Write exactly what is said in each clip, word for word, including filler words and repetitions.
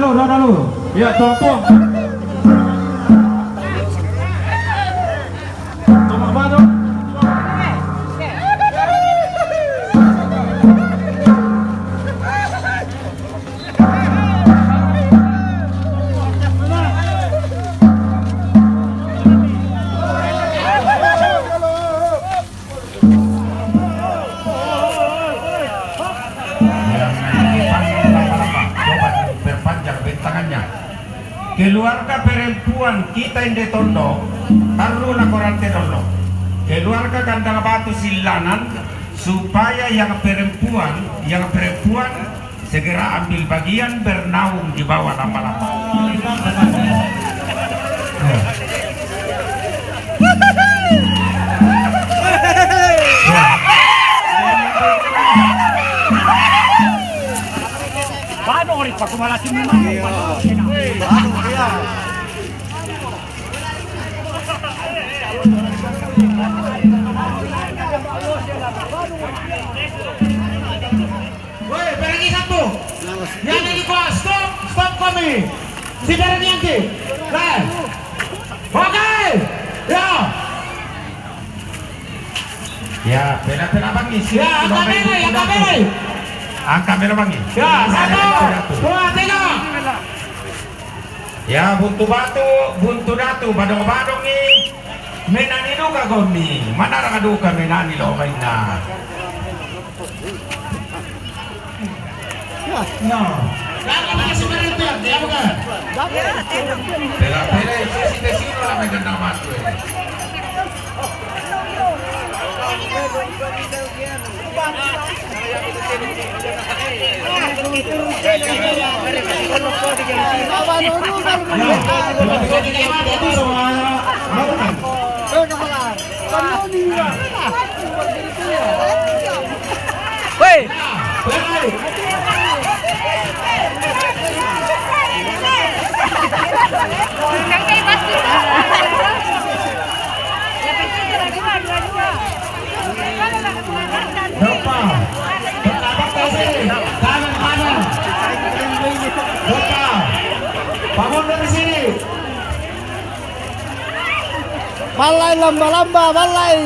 Udah, udah lu. Ya, tumpung. Tumpung baru. Yang lama-lama, coba diperpanjang bentangannya. Keluarga perempuan kita yang di Tondo, taruhlah korante dulu. Keluarga Kandang Batu Silanan, supaya yang perempuan, yang perempuan segera ambil bagian bernaung di bawah lama-lama. Paano ko rin pag kumalasin mo na? Woi, pergi satu. Yang di kuat, stop, stop kami. Si Darmianti. Lah. Oke. Ya. Ya, pela-pela bangi. Ya, angka merah, angka merah. Angka merah bangi. Ya, satu, dua, tiga. Ya, buntu batu, buntu datu, badong-badong ni. Menani duka kau ni. Mana orang duka menani lo maina. No. Pela-pela itu si Tesino lah megang nama tu, eh. Woi. Depan. Depan, depan sini. Kanan, kanan. Depan. Bangun dari sini. Balai lamba-lamba, balai.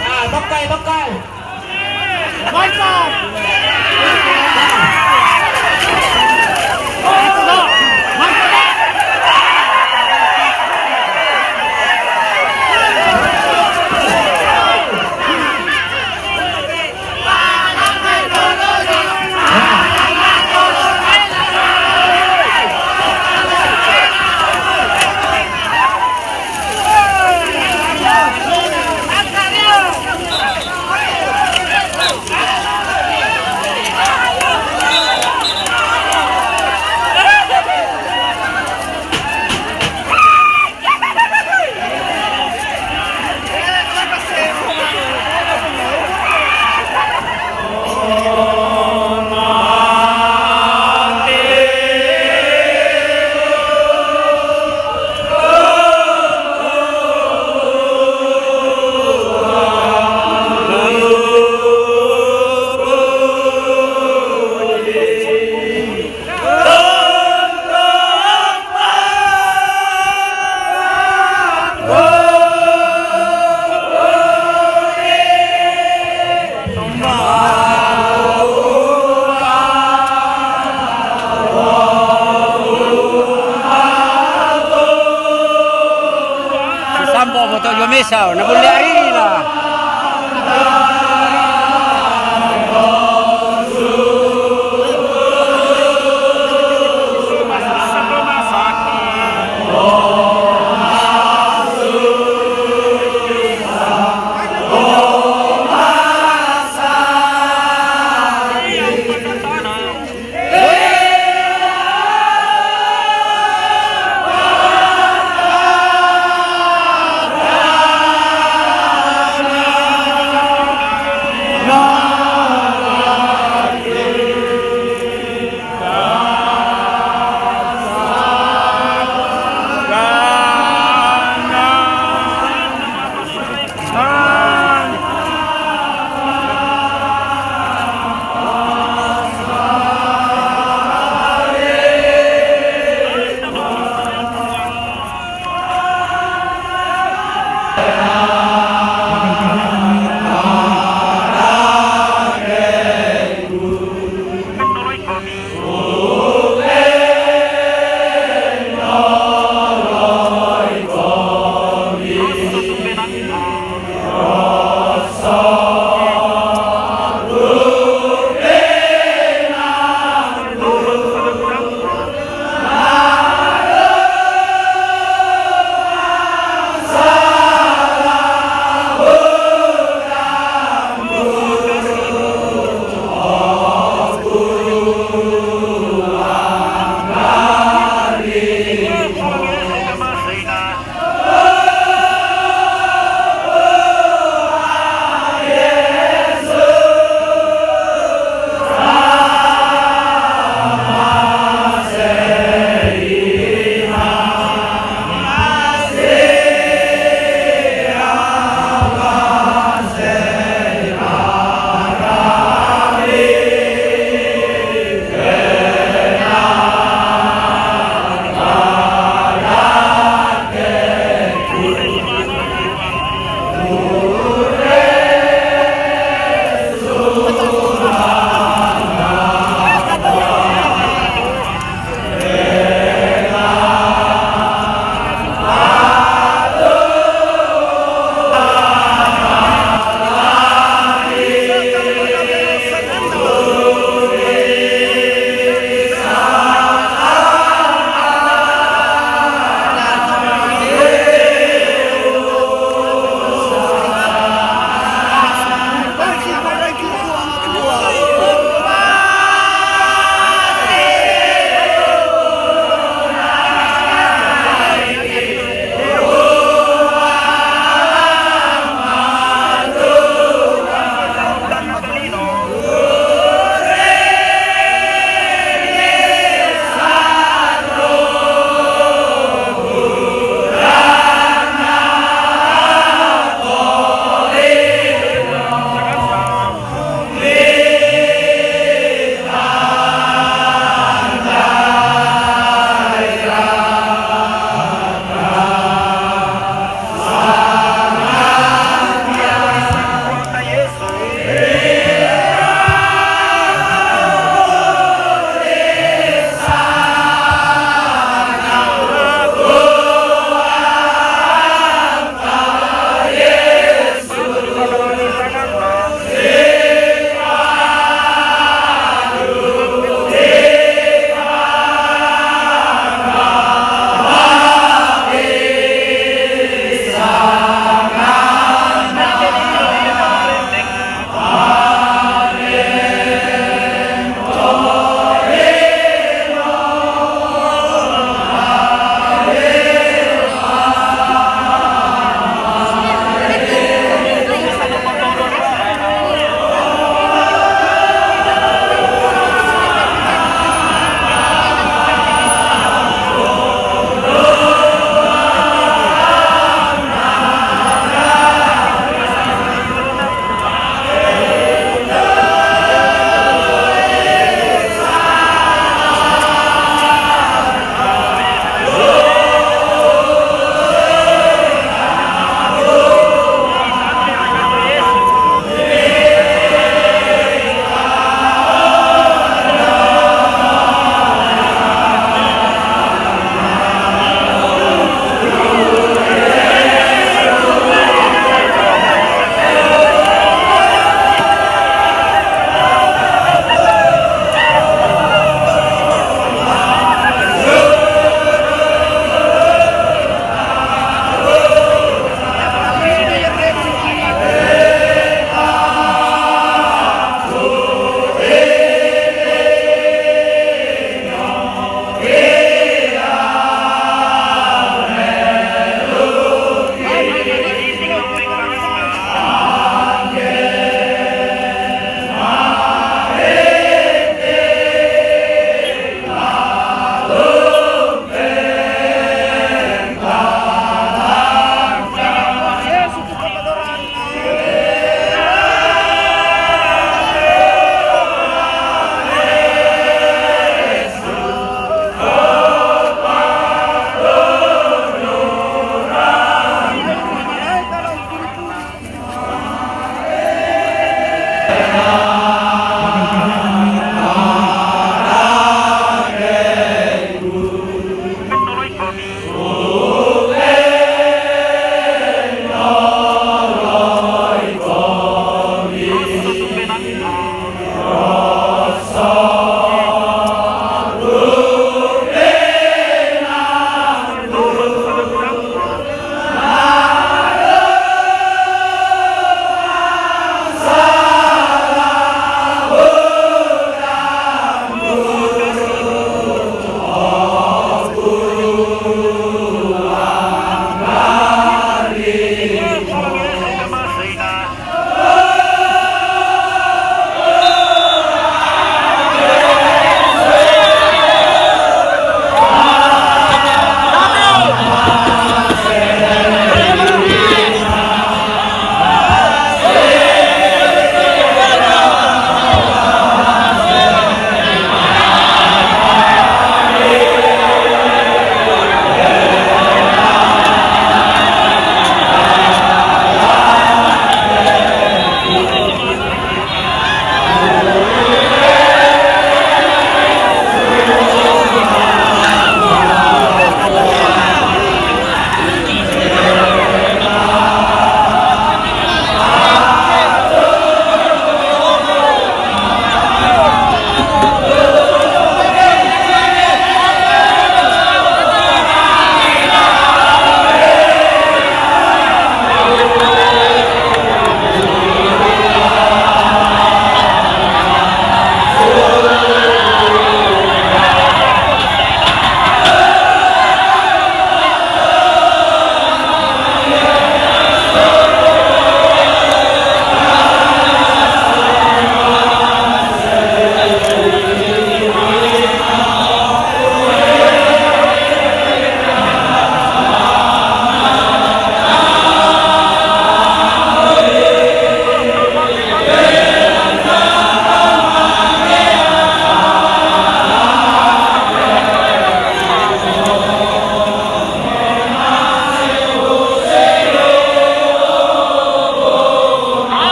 Ah, bekai, bekai. Mantap. Sampo foto yo mesa, na bulle arila.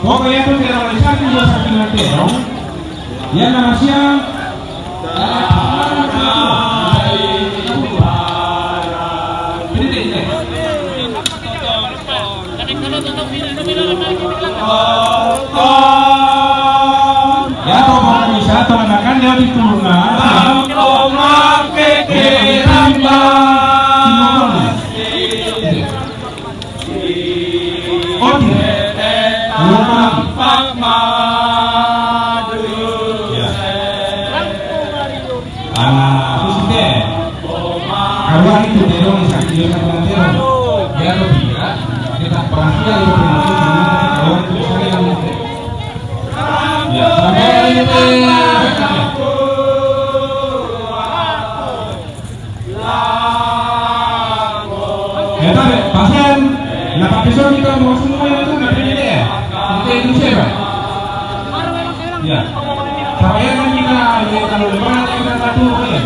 Poko ya tu te la recha ni yo sa ki na te, no? Ya na masia. Ya to, poko ni sa to na kan de di tulungan. Oti. Lupa. Ya. Ah, terus kita. Karuan itu terong, sakit juga terong. Ya, lo pira. Kita perhatikan itu, karuan itu saya yang. Ya, sampai ini. Ya, tabe, pasen, na papeson kita mo semua itu, na pede ya. Kita itu siapa? Ya. Sabayan kita, ya, kalau mana kita satu, ya.